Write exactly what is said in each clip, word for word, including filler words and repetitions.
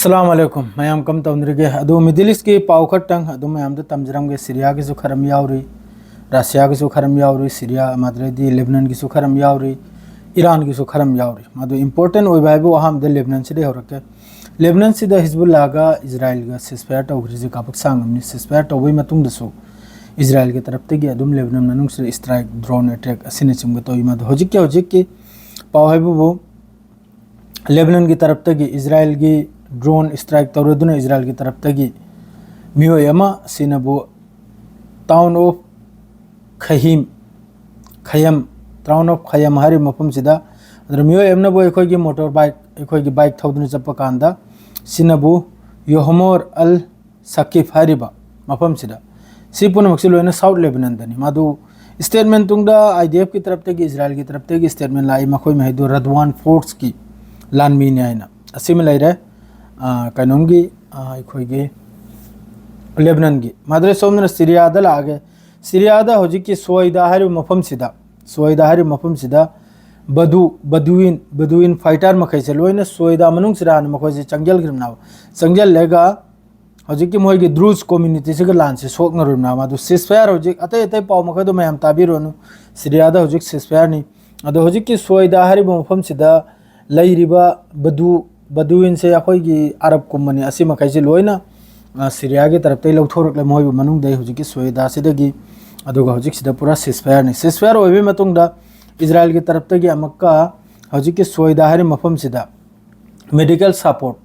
ꯑꯁꯂꯥꯝ ꯑꯂꯩꯀꯨꯝ꯫ ꯃꯌꯥꯝ ꯀꯝ ꯇꯧꯅꯔꯤꯒꯦ? ꯑꯗꯨ ꯃꯤꯗꯜ ꯏꯁꯀꯤ ꯄꯥꯎ ꯈꯔꯇꯪ ꯑꯗꯨꯝ ꯃꯌꯥꯝꯗ ꯇꯝꯖꯔꯝꯒꯦ꯫ ꯁꯤꯔꯤꯌꯥꯒꯤꯁꯨ ꯈꯔ ꯑꯃ ꯌꯥꯎꯔꯤ, ꯔꯁꯤꯌꯥꯒꯤꯁꯨ ꯈꯔ ꯑꯃ ꯌꯥꯎꯔꯤ, ꯁꯤꯔꯤꯌꯥ, ꯃꯥꯗ꯭ꯔꯦꯗꯤ ꯂꯦꯕꯅꯟꯒꯤꯁꯨ ꯈꯔ ꯑꯃ ꯌꯥꯎꯔꯤ, ꯏꯔꯥꯟꯒꯤꯁꯨ ꯈꯔ ꯑꯃ ꯌꯥꯎꯔꯤ꯫ ꯃꯗꯨ ꯏꯝꯄꯣꯔꯇꯦꯟ ꯑꯣꯏꯕ ꯍꯥꯏꯕꯨ ꯑꯍꯥꯟꯕꯗ ꯂꯦꯕꯅꯟꯁꯤꯗꯩ ꯍꯧꯔꯛꯀꯦ꯫ ꯂꯦꯕꯅꯟꯁꯤꯗ ꯍꯤꯖꯕꯨꯜꯂꯥꯒ ꯏꯖꯔꯥꯏꯜꯒ ꯁꯤꯁꯐꯥꯌꯔ ꯇꯧꯈ꯭ꯔꯤꯁꯤ ꯀꯥꯕꯛ ꯁꯥꯡꯉꯕꯅꯤ꯫ ꯁꯤꯁꯐꯥꯌꯔ ꯇꯧꯕꯒꯤ ꯃꯇꯨꯡꯗꯁꯨ ꯏꯖꯔꯥꯏꯜꯒꯤ ꯇꯔꯞꯇꯒꯤ ꯑꯗꯨꯝ ꯂꯦꯕꯅꯟ ꯃꯅꯨꯡꯁꯤꯗ ꯏꯁꯇ꯭ꯔꯥꯏꯛ, ꯗ꯭ꯔꯣꯟ ꯑꯦꯇꯦꯛ ꯑꯁꯤꯅꯆꯤꯡꯕ ꯇꯧꯏ꯫ ꯃꯗꯨ ꯍꯧꯖꯤꯛꯀꯤ ꯍꯧꯖꯤꯛꯀꯤ ꯄꯥꯎ ꯍꯥꯏꯕꯕꯨ ꯂꯦꯕꯅꯟꯒꯤ ꯇꯔꯞꯇꯒꯤ ꯏꯖꯔꯥꯏꯜꯒꯤ ꯗ꯭ꯔꯣꯟ ꯏꯁꯇ꯭ꯔꯥꯏꯛ ꯇꯧꯔꯗꯨꯅ ꯏꯖꯔꯥꯏꯜꯒꯤ ꯇꯔꯞꯇꯒꯤ ꯃꯤꯑꯣꯏ ꯑꯃ ꯁꯤꯅꯕꯨ ꯇꯥꯎꯟ ꯑꯣꯐ ꯈꯍꯤꯝ, ꯈꯌꯝ, ꯇꯥꯎꯟ ꯑꯣꯐ ꯈꯌꯝ ꯍꯥꯏꯔꯤꯕ ꯃꯐꯝꯁꯤꯗ, ꯑꯗꯨꯅ ꯃꯤꯑꯣꯏ ꯑꯃꯅꯕꯨ ꯑꯩꯈꯣꯏꯒꯤ ꯃꯣꯇꯣꯔ ꯕꯥꯏꯛ, ꯑꯩꯈꯣꯏꯒꯤ ꯕꯥꯏꯛ ꯊꯧꯗꯨꯅ ꯆꯠꯄ ꯀꯥꯟꯗ ꯁꯤꯅꯕꯨ ꯌꯣꯍꯃꯣꯔ ꯑꯜ ꯁꯀꯤꯐ ꯍꯥꯏꯔꯤꯕ ꯃꯐꯝꯁꯤꯗ꯫ ꯁꯤ ꯄꯨꯝꯅꯃꯛꯁꯤ ꯂꯣꯏꯅ ꯁꯥꯎꯠ ꯂꯦꯕꯅꯟꯗꯅꯤ꯫ ꯃꯗꯨ ꯁ꯭ꯇꯦꯠꯃꯦꯟ ꯇꯨꯡꯗ ꯑꯥꯏ ꯗꯤ ꯑꯦꯐꯀꯤ ꯇꯔꯞꯇꯒꯤ, ꯏꯖꯔꯥꯏꯜꯒꯤ ꯇꯔꯞꯇꯒꯤ ꯁ꯭ꯇꯦꯠꯃꯦꯟ ꯂꯥꯛꯏ, ꯃꯈꯣꯏ ꯃꯈꯩꯗꯨ ꯔꯗꯋꯥꯟ ꯐꯣꯔꯁꯀꯤ ꯂꯥꯟꯃꯤꯅꯤ ꯍꯥꯏꯅ꯫ ꯑꯁꯤꯃ ꯂꯩꯔꯦ꯫ ꯑ, ꯀꯩꯅꯣꯝꯒꯤ, ꯑ, ꯑꯩꯈꯣꯏꯒꯤ ꯂꯦꯕꯅꯟꯒꯤ꯫ ꯃꯗꯨꯗ ꯁꯣꯝꯗꯅ ꯁꯤꯔꯤꯌꯥꯗ ꯂꯥꯛꯑꯒꯦ꯫ ꯁꯤꯔꯤꯌꯥꯗ ꯍꯧꯖꯤꯛꯀꯤ ꯁꯣꯏꯗ ꯍꯥꯏꯔꯤꯕ ꯃꯐꯝꯁꯤꯗ, ꯁꯣꯏꯗ ꯍꯥꯏꯔꯤꯕ ꯃꯐꯝꯁꯤꯗ ꯕꯗꯨ, ꯕꯗꯨꯋꯤꯟ, ꯕꯗꯨꯋꯤꯟ ꯐꯥꯏꯇꯔ ꯃꯈꯩꯁꯦ ꯂꯣꯏꯅ ꯁꯣꯏꯗ ꯃꯅꯨꯡꯁꯤꯗ ꯍꯥꯟꯅ ꯃꯈꯣꯏꯁꯦ ꯆꯪꯁꯤꯟꯈ꯭ꯔꯤꯕꯅꯦꯕ꯫ ꯆꯪꯁꯤꯜꯂꯒ ꯍꯧꯖꯤꯛꯀꯤ ꯃꯣꯏꯒꯤ ꯗ꯭ꯔꯨꯖ ꯀꯝꯃ꯭ꯌꯨꯅꯤꯇꯤꯁꯤꯒ ꯂꯥꯟꯁꯦ ꯁꯣꯛꯅꯔꯨꯕꯅꯦꯕ꯫ ꯑꯗꯨ ꯁꯤꯁꯐꯥꯌꯔ ꯍꯧꯖꯤꯛ ꯑꯇꯩ ꯑꯇꯩ ꯄꯥꯎ ꯃꯈꯩꯗꯣ ꯃꯌꯥꯝ ꯇꯥꯕꯤꯔꯨꯔꯅꯨ꯫ ꯁꯤꯔꯤꯌꯥꯗ ꯍꯧꯖꯤꯛ ꯁꯤꯁꯐꯥꯌꯔꯅꯤ꯫ ꯑꯗꯣ ꯍꯧꯖꯤꯛꯀꯤ ꯁꯣꯏꯗ ꯍꯥꯏꯔꯤꯕ ꯃꯐꯝꯁꯤꯗ ꯂꯩꯔꯤꯕ ꯕꯗꯨ, ꯕꯗꯨꯋꯤꯟꯁꯦ ꯑꯩꯈꯣꯏꯒꯤ ꯑꯔꯕꯀꯨꯝꯕꯅꯤ꯫ ꯑꯁꯤ ꯃꯈꯩꯁꯤ ꯂꯣꯏꯅ, ꯑ, ꯁꯤꯔꯤꯌꯥꯒꯤ ꯇꯔꯞꯇꯒꯤ ꯂꯧꯊꯣꯔꯛꯂꯦ ꯃꯣꯏꯕꯨ ꯃꯅꯨꯡꯗꯩ ꯍꯧꯖꯤꯛꯀꯤ ꯁꯣꯏꯗꯥꯁꯤꯗꯒꯤ꯫ ꯑꯗꯨꯒ ꯍꯧꯖꯤꯛꯁꯤꯗ ꯄꯨꯔꯥ ꯁꯤꯁꯐꯥꯌꯔꯅꯤ꯫ ꯁꯤꯁꯐꯥꯌꯔ ꯑꯣꯏꯕꯒꯤ ꯃꯇꯨꯡꯗ ꯏꯖꯔꯥꯏꯜꯒꯤ ꯇꯔꯞꯇꯒꯤ ꯑꯃꯨꯛꯀ ꯍꯧꯖꯤꯛꯀꯤ ꯁꯣꯏꯗ ꯍꯥꯏꯔꯤꯕ ꯃꯐꯝꯁꯤꯗ ꯃꯦꯗꯤꯀꯦꯜ ꯁꯄꯣꯔꯠ,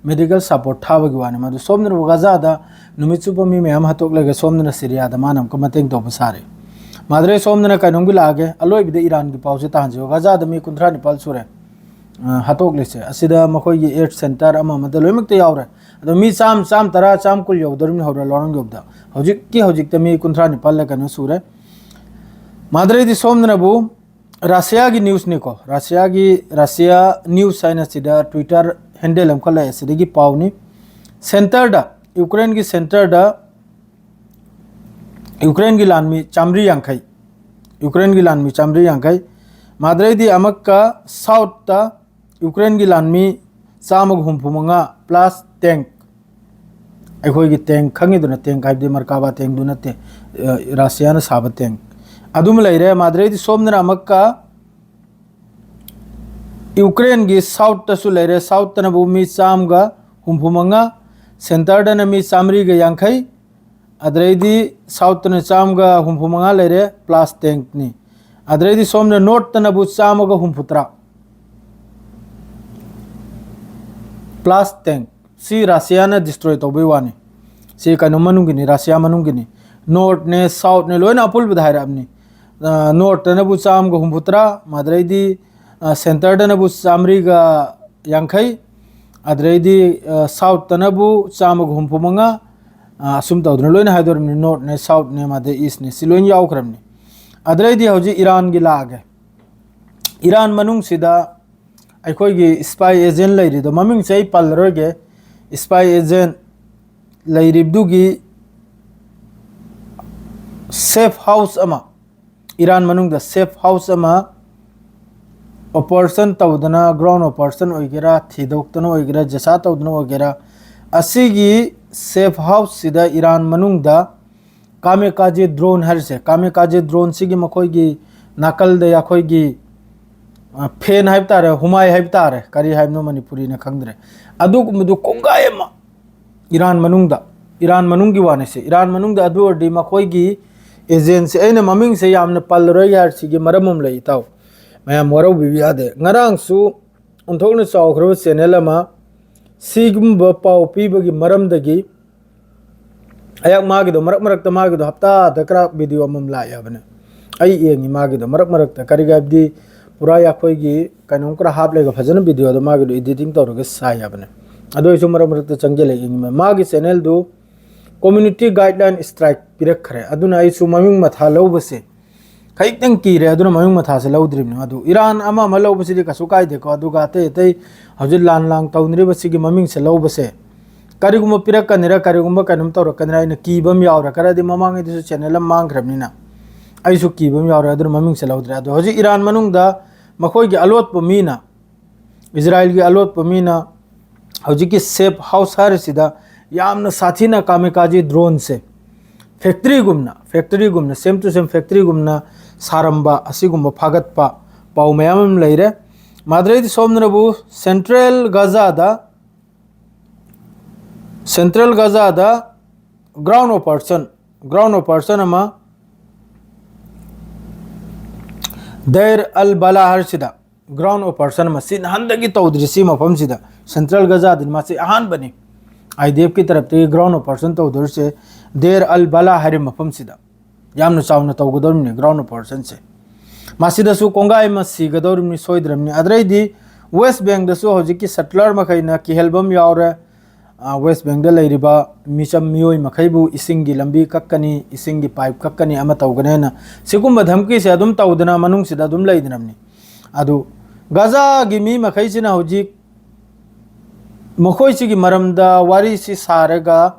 ꯃꯦꯗꯤꯀꯦꯜ ꯁꯄꯣꯔꯠ ꯊꯥꯕꯒꯤ ꯋꯥꯅꯤ꯫ ꯃꯗꯨ ꯁꯣꯝꯗꯅ ꯒꯖꯥꯗ ꯅꯨꯃꯤꯠ ꯆꯨꯞꯄ ꯃꯤ ꯃꯌꯥꯝ ꯍꯥꯠꯇꯣꯛꯂꯒ ꯁꯣꯝꯗꯅ ꯁꯤꯔꯤꯌꯥꯗ ꯃꯥꯅ ꯑꯃꯨꯛꯀ ꯃꯇꯦꯡ ꯇꯧꯕ ꯁꯥꯔꯤ꯫ ꯃꯥꯗ꯭ꯔꯦ, ꯁꯣꯝꯗꯅ ꯀꯩꯅꯣꯝꯒꯤ ꯂꯥꯛꯑꯒꯦ, ꯑꯂꯣꯏꯕꯗ ꯏꯔꯥꯟꯒꯤ ꯄꯥꯎꯁꯦ ꯇꯥꯍꯟꯁꯤꯀꯣ꯫ ꯒꯖꯥꯗ ꯃꯤ ꯀꯨꯟꯊ꯭ꯔꯥ ꯅꯤꯄꯥꯜ ꯁꯨꯔꯦ, ꯑ, ꯍꯥꯠꯇꯣꯛꯂꯤꯁꯦ꯫ ꯑꯁꯤꯗ ꯃꯈꯣꯏꯒꯤ ꯑꯦꯠ ꯁꯦꯟꯇꯔ ꯑꯃ ꯑꯃꯗ ꯂꯣꯏꯅꯃꯛꯇ ꯌꯥꯎꯔꯦ꯫ ꯑꯗꯣ ꯃꯤ ꯆꯥꯝ, ꯆꯥꯝ ꯇꯔꯥ, ꯆꯥꯝ ꯀꯨꯟ ꯌꯧꯗꯧꯔꯤꯕꯅꯤ ꯍꯧꯔ ꯂꯧꯔꯝ ꯌꯧꯕꯗ꯫ ꯍꯧꯖꯤꯛꯀꯤ ꯍꯧꯖꯤꯛꯇ ꯃꯤ ꯀꯨꯟꯊ꯭ꯔꯥ ꯅꯤꯄꯥꯜ ꯂ ꯀꯩꯅꯣ ꯁꯨꯔꯦ꯫ ꯃꯥꯗ꯭ꯔꯦꯗꯤ ꯁꯣꯝꯗꯅꯕꯨ ꯔꯁꯤꯌꯥꯒꯤ ꯅ꯭ꯌꯨꯁꯅꯤꯀꯣ, ꯔꯁꯤꯌꯥꯒꯤ, ꯔꯁꯤꯌꯥ ꯅ꯭ꯌꯨꯁ ꯍꯥꯏꯅ ꯁꯤꯗ ꯇ꯭ꯋꯤꯇꯔ ꯍꯦꯟꯗꯜ ꯑꯃꯈꯛ ꯂꯩ, ꯑꯁꯤꯗꯒꯤ ꯄꯥꯎꯅꯤ꯫ ꯁꯦꯟꯇꯔꯗ, ꯌꯨꯀ꯭ꯔꯦꯟꯒꯤ ꯁꯦꯟꯇꯔꯗ, ꯌꯨꯀ꯭ꯔꯦꯟꯒꯤ ꯂꯥꯟꯃꯤ ꯆꯥꯝꯃꯔꯤ ꯌꯥꯡꯈꯩ, ꯌꯨꯀ꯭ꯔꯦꯟꯒꯤ ꯂꯥꯟꯃꯤ ꯆꯥꯝꯃꯔꯤ ꯌꯥꯡꯈꯩ꯫ ꯃꯥꯗ꯭ꯔꯩꯗꯤ ꯑꯃꯛꯀ ꯁꯥꯎꯠꯇ ꯌꯨꯀ꯭ꯔꯦꯟꯒꯤ ꯂꯥꯟꯃꯤ ꯆꯥꯝꯃꯒ ꯍꯨꯝꯐꯨ ꯃꯉꯥ plus tank, ꯑꯩꯈꯣꯏꯒꯤ tank ꯈꯪꯉꯤꯗꯅ, tank ꯍꯥꯏꯕꯗꯤ ꯃꯔꯀꯥꯕꯥ tankꯗꯨ ꯅꯠꯇꯦ, ꯑ, ꯔꯁꯤꯌꯥꯅ ꯁꯥꯕ tank ꯑꯗꯨꯃ ꯂꯩꯔꯦ꯫ ꯃꯥꯗ꯭ꯔꯩꯗꯤ ꯁꯣꯝꯗꯅ ꯑꯃꯨꯛꯀ ꯌꯨꯀ꯭ꯔꯦꯟꯒꯤ southꯇꯁꯨ ꯂꯩꯔꯦ꯫ Southꯇꯅꯕꯨ ꯃꯤ ꯆꯥꯝꯃꯒ ꯍꯨꯝꯐꯨ ꯃꯉꯥ, centreꯗꯅ ꯃꯤ ꯆꯥꯃꯔꯤꯒ ꯌꯥꯡꯈꯩ, ꯑꯗꯩꯗꯤ southꯇꯅ ꯆꯥꯝꯃꯒ ꯍꯨꯝꯐꯨ ꯃꯉꯥ ꯂꯩꯔꯦ plus tankꯅꯤ꯫ ꯑꯗꯩꯗꯤ ꯁꯣꯝꯗ northꯇꯅꯕꯨ ꯆꯥꯝꯃꯒ ꯍꯨꯝꯐꯨ ꯇꯔꯥ plus tank꯫ ꯁꯤ ꯔꯁꯤꯌꯥꯅ destroy ꯇꯧꯕꯩ ꯋꯥꯅꯤ꯫ ꯁꯤ ꯀꯩꯅꯣ ꯃꯅꯨꯡꯒꯤꯅꯤ, ꯔꯁꯤꯌꯥ ꯃꯅꯨꯡꯒꯤꯅꯤ꯫ Northꯅꯦ, southꯅꯦ, ꯂꯣꯏꯅ ꯑꯄꯨꯟꯕꯗ ꯍꯥꯏꯔꯛꯑꯕꯅꯤ꯫ ꯑ, northꯇꯅꯕꯨ ꯆꯥꯝꯃꯒ ꯍꯨꯝꯐꯨ ꯇꯔꯥ, ꯃꯗꯩꯗꯤ, ꯑ, centreꯗꯅꯕꯨ ꯆꯥꯃꯔꯤꯒ ꯌꯥꯡꯈꯩ, ꯑꯗꯩꯗꯤ, ꯑ, southꯇꯅꯕꯨ ꯆꯥꯝꯃꯒ ꯍꯨꯝꯐꯨ ꯃꯉꯥ, ꯑ, ꯑꯁꯨꯝ ꯇꯧꯗꯅ ꯂꯣꯏꯅ ꯍꯥꯏꯗꯣꯔꯝꯅꯤ꯫ Northꯅꯦ, southꯅꯦ, ꯃꯗꯩ eastꯅꯦ, ꯁꯤ ꯂꯣꯏꯅ ꯌꯥꯎꯈ꯭ꯔꯕꯅꯤ꯫ ꯑꯗꯩꯗꯤ ꯍꯧꯖꯤꯛ ꯏꯔꯥꯟꯒꯤ ꯂꯥꯛꯑꯒꯦ꯫ ꯏꯔꯥꯟ ꯃꯅꯨꯡꯁꯤꯗ ꯑꯩꯈꯣꯏꯒꯤ spy agent ꯂꯩꯔꯤꯗꯣ, ꯃꯃꯤꯡꯁꯦ ꯑꯩ ꯄꯜꯂꯔꯣꯏꯒꯦ꯫ Spy agent ꯂꯩꯔꯤꯕꯗꯨꯒꯤ safe house ꯑꯃ, ꯏꯔꯥꯟ ꯃꯅꯨꯡꯗ safe house ꯑꯃ operation ꯇꯧꯗꯅ, ground operation ꯑꯣꯏꯒꯦꯔꯥ, ꯊꯤꯗꯣꯛꯇꯅ ꯑꯣꯏꯒꯦꯔꯥ, ꯖꯦꯁꯥ ꯇꯧꯗꯅ ꯑꯣꯏꯒꯦꯔꯥ, ꯑꯁꯤꯒꯤ safe houseꯁꯤꯗ ꯏꯔꯥꯟ ꯃꯅꯨꯡꯗ kamikaze drone ꯍꯥꯏꯔꯤꯁꯦ, kamikaze droneꯁꯤꯒꯤ ꯃꯈꯣꯏꯒꯤ ꯅꯥꯀꯜꯗ ꯑꯩꯈꯣꯏꯒꯤ, ꯑ, fan ꯍꯥꯏꯕ ꯇꯥꯔꯦ, ꯍꯨꯃꯥꯏ ꯍꯥꯏꯕ ꯇꯥꯔꯦ, ꯀꯔꯤ ꯍꯥꯏꯕꯅꯣ ꯃꯅꯤꯄꯨꯔꯤꯅ ꯈꯪꯗ꯭ꯔꯦ, ꯑꯗꯨꯒꯨꯝꯕꯗꯨ ꯀꯣꯡꯒꯥꯏ ꯑꯃ ꯏꯔꯥꯟ ꯃꯅꯨꯡꯗ, ꯏꯔꯥꯟ ꯃꯅꯨꯡꯒꯤ ꯋꯥꯅꯤꯁꯦ, ꯏꯔꯥꯟ ꯃꯅꯨꯡꯗ ꯑꯗꯨ ꯑꯣꯏꯔꯗꯤ ꯃꯈꯣꯏꯒꯤ agentꯁꯦ, ꯑꯩꯅ ꯃꯃꯤꯡꯁꯦ ꯌꯥꯝꯅ ꯄꯜꯂꯔꯣꯏꯒꯦ ꯍꯥꯏꯔꯤꯁꯤꯒꯤ ꯃꯔꯝ ꯑꯃ ꯂꯩ, ꯏꯇꯥꯎ꯫ ꯃꯌꯥꯝ ꯋꯥꯔꯧꯕꯤꯕ ꯌꯥꯗꯦ꯫ ꯉꯔꯥꯡꯁꯨ ꯑꯣꯟꯊꯣꯛꯅ ꯆꯥꯎꯈ꯭ꯔꯕ channel ꯑꯃ ꯁꯤꯒꯨꯝꯕ ꯄꯥꯎ ꯄꯤꯕꯒꯤ ꯃꯔꯝꯗꯒꯤ ꯑꯩꯍꯥꯛ ꯃꯥꯒꯤꯗꯣ ꯃꯔꯛ ꯃꯔꯛꯇ ꯃꯥꯒꯤꯗꯣ ꯍꯞꯇꯥꯗ ꯈꯔ video ꯑꯃꯃꯝ ꯂꯥꯛꯑꯦ ꯍꯥꯏꯕꯅꯦ꯫ ꯑꯩ ꯌꯦꯡꯉꯤ ꯃꯥꯒꯤꯗꯣ ꯃꯔꯛ ꯃꯔꯛꯇ, ꯀꯔꯤꯒꯤ ꯍꯥꯏꯕꯗꯤ ꯄꯨꯔꯥ ꯑꯩꯈꯣꯏꯒꯤ ꯀꯩꯅꯣꯝ ꯈꯔ ꯍꯥꯞꯂꯒ ꯐꯖꯅ videoꯗꯣ ꯃꯥꯒꯤꯗꯣ editing ꯇꯧꯔꯒ ꯁꯥꯏ ꯍꯥꯏꯕꯅꯦ꯫ ꯑꯗꯨ ꯑꯩꯁꯨ ꯃꯔꯛ ꯃꯔꯛꯇ ꯆꯪꯁꯤꯜꯂꯒ ꯌꯦꯡꯉꯤ꯫ ꯃꯥꯒꯤ channelꯗꯨ community guideline strike ꯄꯤꯔꯛꯈ꯭ꯔꯦ, ꯑꯗꯨꯅ ꯑꯩꯁꯨ ꯃꯃꯤꯡ ꯃꯊꯥ ꯂꯧꯕꯁꯦ ꯈꯖꯤꯛꯇꯪ ꯀꯤꯔꯦ, ꯑꯗꯨꯅ ꯃꯃꯤꯡ ꯃꯊꯥꯁꯦ ꯂꯧꯗ꯭ꯔꯤꯕꯅꯤ꯫ ꯑꯗꯨ ꯏꯔꯥꯟ ꯑꯃ ꯑꯃ ꯂꯧꯕꯁꯤꯗꯤ ꯀꯩꯁꯨ ꯀꯥꯏꯗꯦꯀꯣ, ꯑꯗꯨꯒ ꯑꯇꯩ ꯑꯇꯩ ꯍꯧꯖꯤꯛ ꯂꯥꯟ ꯂꯥꯡ ꯇꯧꯅꯔꯤꯕꯁꯤꯒꯤ ꯃꯃꯤꯡꯁꯦ ꯂꯧꯕꯁꯦ ꯀꯔꯤꯒꯨꯝꯕ ꯄꯤꯔꯛꯀꯅꯤꯔ, ꯀꯔꯤꯒꯨꯝꯕ ꯀꯩꯅꯣꯝ ꯇꯧꯔꯛꯀꯅꯤꯔ, ꯑꯩꯅ ꯀꯤꯕ ꯑꯃ ꯌꯥꯎꯔꯦ꯫ ꯈꯔꯗꯤ ꯃꯃꯥꯡꯉꯩꯗꯁꯨ channel ꯑꯃ ꯃꯥꯡꯈ꯭ꯔꯕꯅꯤꯅ ꯑꯩꯁꯨ ꯀꯤꯕ ꯑꯃ ꯌꯥꯎꯔꯦ, ꯑꯗꯨꯅ ꯃꯃꯤꯡꯁꯦ ꯂꯧꯗ꯭ꯔꯦ꯫ ꯑꯗꯣ ꯍꯧꯖꯤꯛ ꯏꯔꯥꯟ ꯃꯅꯨꯡꯗ ꯃꯈꯣꯏꯒꯤ ꯑꯂꯣꯠꯄ ꯃꯤꯅ ꯏꯖꯔꯥꯏꯜꯒꯤ ꯑꯂꯣꯠꯄ ꯃꯤꯅ ꯍꯧꯖꯤꯛꯀꯤ ꯁꯦꯐ ꯍꯥꯎꯁ ꯍꯥꯏꯔꯤꯁꯤꯗ ꯌꯥꯝꯅ ꯁꯥꯊꯤꯅ ꯀꯥꯃꯤꯀꯥꯖꯤ ꯗ꯭ꯔꯣꯟꯁꯦ ꯐꯦꯛꯇ꯭ꯔꯤꯒꯨꯝꯅ, ꯐꯦꯛꯇ꯭ꯔꯤꯒꯨꯝꯅ, same to same ꯐꯦꯛꯇ꯭ꯔꯤꯒꯨꯝꯅ ꯁꯥꯔꯝꯕ ꯑꯁꯤꯒꯨꯝꯕ ꯐꯥꯒꯠꯄ ꯄꯥꯎ ꯃꯌꯥꯝ ꯑꯃ ꯂꯩꯔꯦ꯫ ꯃꯥꯗ꯭ꯔꯩꯗꯤ ꯁꯣꯝꯗꯅꯕꯨ ꯁꯦꯟꯇ꯭ꯔꯦꯜ ꯒꯖꯥꯗ, ꯁꯦꯟꯇ꯭ꯔꯦꯜ ꯒꯖꯥꯗ ꯒ꯭ꯔꯥꯎꯟ ꯑꯣꯄꯔꯦꯁꯟ, ꯒ꯭ꯔꯥꯎꯟ ꯑꯣꯄꯔꯦꯁꯟ ꯑꯃ ꯗꯩꯔ ꯑꯜ ꯕꯂꯥ ꯍꯥꯏꯁꯤꯗ ꯒ꯭ꯔꯥꯎꯟ ꯑꯣꯄꯔꯦꯁꯟ ꯑꯃ ꯁꯤ ꯅꯍꯥꯟꯗꯒꯤ ꯇꯧꯗ꯭ꯔꯤ꯫ ꯁꯤ ꯃꯐꯝꯁꯤꯗ ꯁꯦꯟꯇ꯭ꯔꯦꯜ ꯒꯖꯥꯗꯗꯤ ꯃꯥꯁꯤ ꯑꯍꯥꯟꯕꯅꯤ꯫ IDF ꯀꯤ ꯇꯔꯞꯇꯒꯤ ꯒ꯭ꯔꯥꯎꯟ ꯑꯣꯄꯔꯦꯁꯟ ꯇꯧꯗꯣꯔꯤꯁꯦ ꯗꯦꯔ ꯑꯜ ꯕꯂꯥ ꯍꯥꯏꯔꯤꯕ ꯃꯐꯝꯁꯤꯗ ꯌꯥꯝꯅ ꯆꯥꯎꯅ ꯇꯧꯒꯗꯧꯔꯤꯕꯅꯤ ꯒ꯭ꯔꯥꯎꯟ ꯑꯣꯄꯔꯦꯁꯟꯁꯦ꯫ ꯃꯁꯤꯗꯁꯨ ꯀꯣꯡꯒꯥꯏ ꯑꯃ ꯁꯤꯒꯗꯧꯔꯤꯕꯅꯤ ꯁꯣꯏꯗ꯭ꯔꯕꯅꯤ꯫ ꯑꯗꯩꯗꯤ ꯋꯦꯁ ꯕꯦꯡꯗꯁꯨ ꯍꯧꯖꯤꯛꯀꯤ ꯁꯦꯇꯂꯔ ꯃꯈꯩꯅ ꯀꯤꯍꯦꯜꯕꯝ ꯌꯥꯎꯔꯦ꯫ ꯑ, ꯋꯦꯁ ꯕꯦꯡꯗ ꯂꯩꯔꯤꯕ ꯃꯤꯆꯝ ꯃꯤꯑꯣꯏ ꯃꯈꯩꯕꯨ ꯏꯁꯤꯡꯒꯤ ꯂꯝꯕꯤ ꯀꯛꯀꯅꯤ, ꯏꯁꯤꯡꯒꯤ ꯄꯥꯏꯞ ꯀꯛꯀꯅꯤ, ꯑꯃ ꯇꯧꯒꯅꯤ ꯍꯥꯏꯅ ꯁꯤꯒꯨꯝꯕ ꯙꯝꯀꯤꯁꯦ ꯑꯗꯨꯝ ꯇꯧꯗꯅ ꯃꯅꯨꯡꯁꯤꯗ ꯑꯗꯨꯝ ꯂꯩꯗꯅꯕꯅꯤ꯫ ꯑꯗꯨ ꯒꯖꯥꯒꯤ ꯃꯤ ꯃꯈꯩꯁꯤꯅ ꯍꯧꯖꯤꯛ ꯃꯈꯣꯏꯁꯤꯒꯤ ꯃꯔꯝꯗ ꯋꯥꯔꯤꯁꯤ ꯁꯥꯔꯒ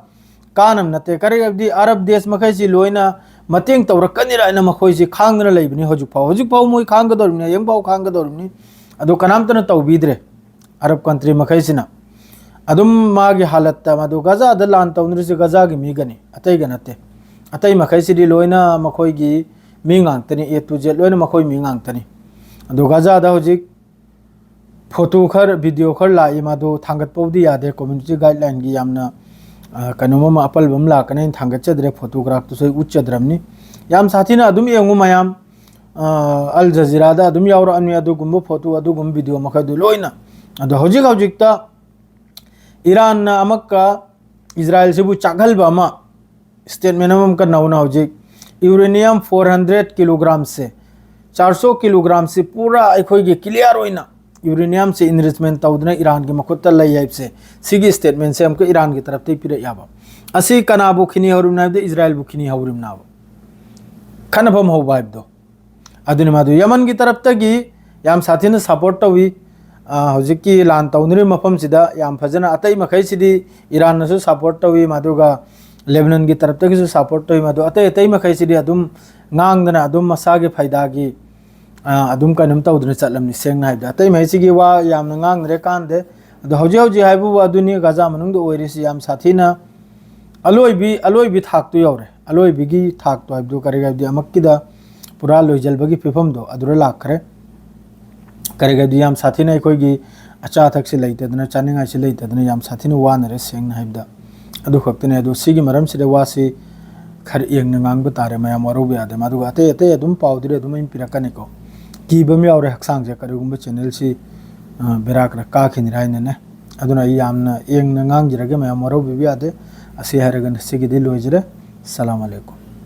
ꯀꯥꯟꯅꯕ ꯅꯠꯇꯦ꯫ ꯀꯔꯤ ꯍꯥꯏꯕꯗꯤ ꯑꯔꯕ ꯗꯦꯁ ꯃꯈꯩꯁꯤ ꯂꯣꯏꯅ ꯃꯇꯦꯡ ꯇꯧꯔꯛꯀꯅꯤꯔ ꯍꯥꯏꯅ ꯃꯈꯣꯏꯁꯤ ꯈꯥꯡꯗꯅ ꯂꯩꯕꯅꯤ ꯍꯧꯖꯤꯛꯐꯥꯎ꯫ ꯍꯧꯖꯤꯛꯐꯥꯎ ꯃꯣꯏ ꯈꯥꯡꯒꯗꯧꯔꯤꯕꯅꯤ, ꯍꯌꯦꯡꯐꯥꯎ ꯈꯥꯡꯒꯗꯧꯔꯤꯕꯅꯤ꯫ ꯑꯗꯨ ꯀꯅꯥꯝꯇꯅ ꯇꯧꯕꯤꯗ꯭ꯔꯦ꯫ ꯑꯔꯕ ꯀꯟꯇ꯭ꯔꯤ ꯃꯈꯩꯁꯤꯅ ꯑꯗꯨꯝ ꯃꯥꯒꯤ ꯍꯥꯂꯠꯇ, ꯃꯗꯨ ꯒꯖꯥꯗ ꯂꯥꯟ ꯇꯧꯅꯔꯤꯁꯦ ꯒꯖꯥꯒꯤ ꯃꯤꯒꯅꯤ, ꯑꯇꯩꯒ ꯅꯠꯇꯦ꯫ ꯑꯇꯩ ꯃꯈꯩꯁꯤꯗꯤ ꯂꯣꯏꯅ ꯃꯈꯣꯏꯒꯤ ꯃꯤ ꯉꯥꯛꯇꯅꯤ, A to Z ꯂꯣꯏꯅ ꯃꯈꯣꯏ ꯃꯤ ꯉꯥꯛꯇꯅꯤ꯫ ꯑꯗꯨ ꯒꯖꯥꯗ ꯍꯧꯖꯤꯛ ꯐꯣꯇꯣ ꯈꯔ, ꯚꯤꯗꯤꯑꯣ ꯈꯔ ꯂꯥꯛꯏ, ꯃꯗꯨ ꯊꯥꯡꯒꯠꯄꯕꯨꯗꯤ ꯌꯥꯗꯦ, ꯀꯝꯃ꯭ꯌꯨꯅꯤꯇꯤ ꯒꯥꯏꯗꯂꯥꯏꯟꯒꯤ ꯌꯥꯝꯅ, ꯑ, ꯀꯩꯅꯣꯝ ꯑꯃ ꯑꯄꯜꯕ ꯑꯃ ꯂꯥꯛꯀꯅꯤ꯫ ꯑꯩꯅ ꯊꯥꯡꯒꯠꯆꯗ꯭ꯔꯦ, ꯐꯣꯇꯣꯒ꯭ꯔꯥꯐꯇꯨꯁꯨ ꯑꯩ ꯎꯠꯆꯗ꯭ꯔꯕꯅꯤ꯫ ꯌꯥꯝ ꯁꯥꯊꯤꯅ ꯑꯗꯨꯝ ꯌꯦꯡꯉꯨ ꯃꯌꯥꯝ, ꯑ, ꯑꯜ ꯖꯖꯤꯔꯥꯗ ꯑꯗꯨꯝ ꯌꯥꯎꯔꯛꯑꯅꯤ ꯑꯗꯨꯒꯨꯝꯕ ꯐꯣꯇꯣ, ꯑꯗꯨꯒꯨꯝꯕ ꯚꯤꯗꯤꯑꯣ ꯃꯈꯩꯗꯨ ꯂꯣꯏꯅ꯫ ꯑꯗꯣ ꯍꯧꯖꯤꯛ ꯍꯧꯖꯤꯛꯇ ꯏꯔꯥꯟꯅ ꯑꯃꯨꯛꯀ ꯏꯖꯔꯥꯏꯜꯁꯤꯕꯨ ꯆꯥꯛꯍꯜꯕ ꯑꯃ, ꯁ꯭ꯇꯦꯠꯃꯦꯟ ꯑꯃ ꯑꯃꯨꯛꯀ ꯅꯧꯅ ꯍꯧꯖꯤꯛ ꯌꯨꯔꯦꯅꯤꯌꯝ ꯐꯣꯔ ꯍꯟꯗ꯭ꯔꯦꯠ ꯀꯤꯂꯣꯒ꯭ꯔꯥꯝꯁꯦ, ꯆꯥꯔꯁꯣ ꯀꯤꯂꯣꯒ꯭ꯔꯥꯝꯁꯤ ꯄꯨꯔꯥ ꯑꯩꯈꯣꯏꯒꯤ ꯀ꯭ꯂꯤꯌꯥꯔ ꯑꯣꯏꯅ ꯌꯨꯔꯦꯅꯤꯌꯝꯁꯦ ꯏꯟꯔꯤꯆꯃꯦꯟ ꯇꯧꯗꯅ ꯏꯔꯥꯟꯒꯤ ꯃꯈꯨꯠꯇ ꯂꯩ ꯍꯥꯏꯕꯁꯦ, ꯁꯤꯒꯤ ꯁ꯭ꯇꯦꯠꯃꯦꯟꯁꯦ ꯑꯃꯨꯛꯀ ꯏꯔꯥꯟꯒꯤ ꯇꯔꯞꯇꯒꯤ ꯄꯤꯔꯛꯑꯦꯕ꯫ ꯑꯁꯤ ꯀꯅꯥꯕꯨ ꯈꯤꯅꯤ ꯍꯧꯔꯤꯕꯅꯣ ꯍꯥꯏꯕꯗ ꯏꯖꯔꯥꯏꯜꯕꯨ ꯈꯤꯅꯤ ꯍꯧꯔꯤꯕꯅꯦꯕ, ꯈꯠꯅꯐꯝ ꯍꯧꯕ ꯍꯥꯏꯕꯗꯣ꯫ ꯑꯗꯨꯅꯤ ꯃꯗꯨ ꯌꯃꯟꯒꯤ ꯇꯔꯞꯇꯒꯤ ꯌꯥꯝ ꯁꯥꯊꯤꯅ ꯁꯄꯣꯔꯠ ꯇꯧꯏ꯫ ꯑ, ꯍꯧꯖꯤꯛꯀꯤ ꯂꯥꯟ ꯇꯧꯅꯔꯤꯕ ꯃꯐꯝꯁꯤꯗ ꯌꯥꯝ ꯐꯖꯅ, ꯑꯇꯩ ꯃꯈꯩꯁꯤꯗꯤ ꯏꯔꯥꯟꯅꯁꯨ ꯁꯄꯣꯔꯠ ꯇꯧꯏ, ꯃꯗꯨꯒ ꯂꯦꯕꯅꯟꯒꯤ ꯇꯔꯞꯇꯒꯤꯁꯨ ꯁꯄꯣꯔꯠ ꯇꯧꯏ꯫ ꯃꯗꯨ ꯑꯇꯩ ꯑꯇꯩ ꯃꯈꯩꯁꯤꯗꯤ ꯑꯗꯨꯝ ꯉꯥꯡꯗꯅ ꯑꯗꯨꯝ ꯃꯁꯥꯒꯤ ꯐꯥꯏꯗꯥꯒꯤ ꯑ, ꯑꯗꯨꯝ ꯀꯩꯅꯣꯝ ꯇꯧꯗꯅ ꯆꯠꯂꯝꯅꯤ꯫ ꯁꯦꯡꯅ ꯍꯥꯏꯕꯗ, ꯑꯇꯩ ꯃꯍꯩꯁꯤꯒꯤ ꯋꯥ ꯌꯥꯝꯅ ꯉꯥꯡꯗ꯭ꯔꯦ, ꯀꯥꯟꯗꯦ꯫ ꯑꯗꯣ ꯍꯧꯖꯤꯛ ꯍꯧꯖꯤꯛ ꯍꯥꯏꯕꯕꯨ ꯑꯗꯨꯅꯤ ꯒꯥꯖꯥ ꯃꯅꯨꯡꯗ ꯑꯣꯏꯔꯤꯁꯤ, ꯌꯥꯝ ꯁꯥꯊꯤꯅ ꯑꯂꯣꯏꯕꯤ, ꯑꯂꯣꯏꯕꯤ ꯊꯥꯛꯇꯨ ꯌꯧꯔꯦ꯫ ꯑꯂꯣꯏꯕꯤꯒꯤ ꯊꯥꯛꯇꯣ ꯍꯥꯏꯕꯗꯨ ꯀꯔꯤ ꯍꯥꯏꯕꯗꯤ, ꯑꯃꯛꯀꯤꯗ ꯄꯨꯔꯥ ꯂꯣꯏꯖꯜꯕꯒꯤ ꯐꯤꯕꯝꯗꯣ ꯑꯗꯨꯗ ꯂꯥꯛꯈ꯭ꯔꯦ꯫ ꯀꯔꯤ ꯍꯥꯏꯕꯗꯤ, ꯌꯥꯝ ꯁꯥꯊꯤꯅ ꯑꯩꯈꯣꯏꯒꯤ ꯑꯆꯥ ꯑꯊꯛꯁꯤ ꯂꯩꯇꯗꯅ, ꯆꯥꯅꯤꯡꯉꯥꯏꯁꯤ ꯂꯩꯇꯗꯅ ꯌꯥꯝ ꯁꯥꯊꯤꯅ ꯋꯥꯅꯔꯦ, ꯁꯦꯡꯅ ꯍꯥꯏꯕꯗ꯫ ꯑꯗꯨ ꯈꯛꯇꯅꯦ꯫ ꯑꯗꯣ ꯁꯤꯒꯤ ꯃꯔꯝꯁꯤꯗ ꯋꯥꯁꯤ ꯈꯔ ꯌꯦꯡꯅ ꯉꯥꯡꯕ ꯇꯥꯔꯦ, ꯃꯌꯥꯝ ꯋꯥꯔꯧꯕ ꯌꯥꯗꯦ꯫ ꯑꯗꯨꯒ ꯑꯇꯩ ꯑꯇꯩ ꯑꯗꯨꯝ ꯄꯥꯎꯗꯨꯗꯤ ꯑꯗꯨꯝ ꯑꯩꯅ ꯄꯤꯔꯛꯀꯅꯤꯀꯣ꯫ ꯀꯤꯕ ꯑꯃ ꯌꯥꯎꯔꯦ ꯍꯛꯆꯥꯡꯁꯦ, ꯀꯔꯤꯒꯨꯝꯕ ꯆꯦꯅꯦꯜꯁꯤ, ꯑ, ꯕꯦꯔꯥ ꯈꯔ ꯀꯥꯈꯤꯅꯤꯔꯥ ꯍꯥꯏꯅꯅꯦ꯫ ꯑꯗꯨꯅ ꯑꯩ ꯌꯥꯝꯅ ꯌꯦꯡꯅ ꯉꯥꯡꯖꯔꯒꯦ, ꯃꯌꯥꯝ ꯋꯥꯔꯧꯕꯤꯕ ꯌꯥꯗꯦ꯫ ꯑꯁꯤ ꯍꯥꯏꯔꯒ ꯉꯁꯤꯒꯤꯗꯤ ꯂꯣꯏꯖꯔꯦ꯫ ꯁꯂꯥꯝ ꯑꯂꯩꯀꯨꯝ꯫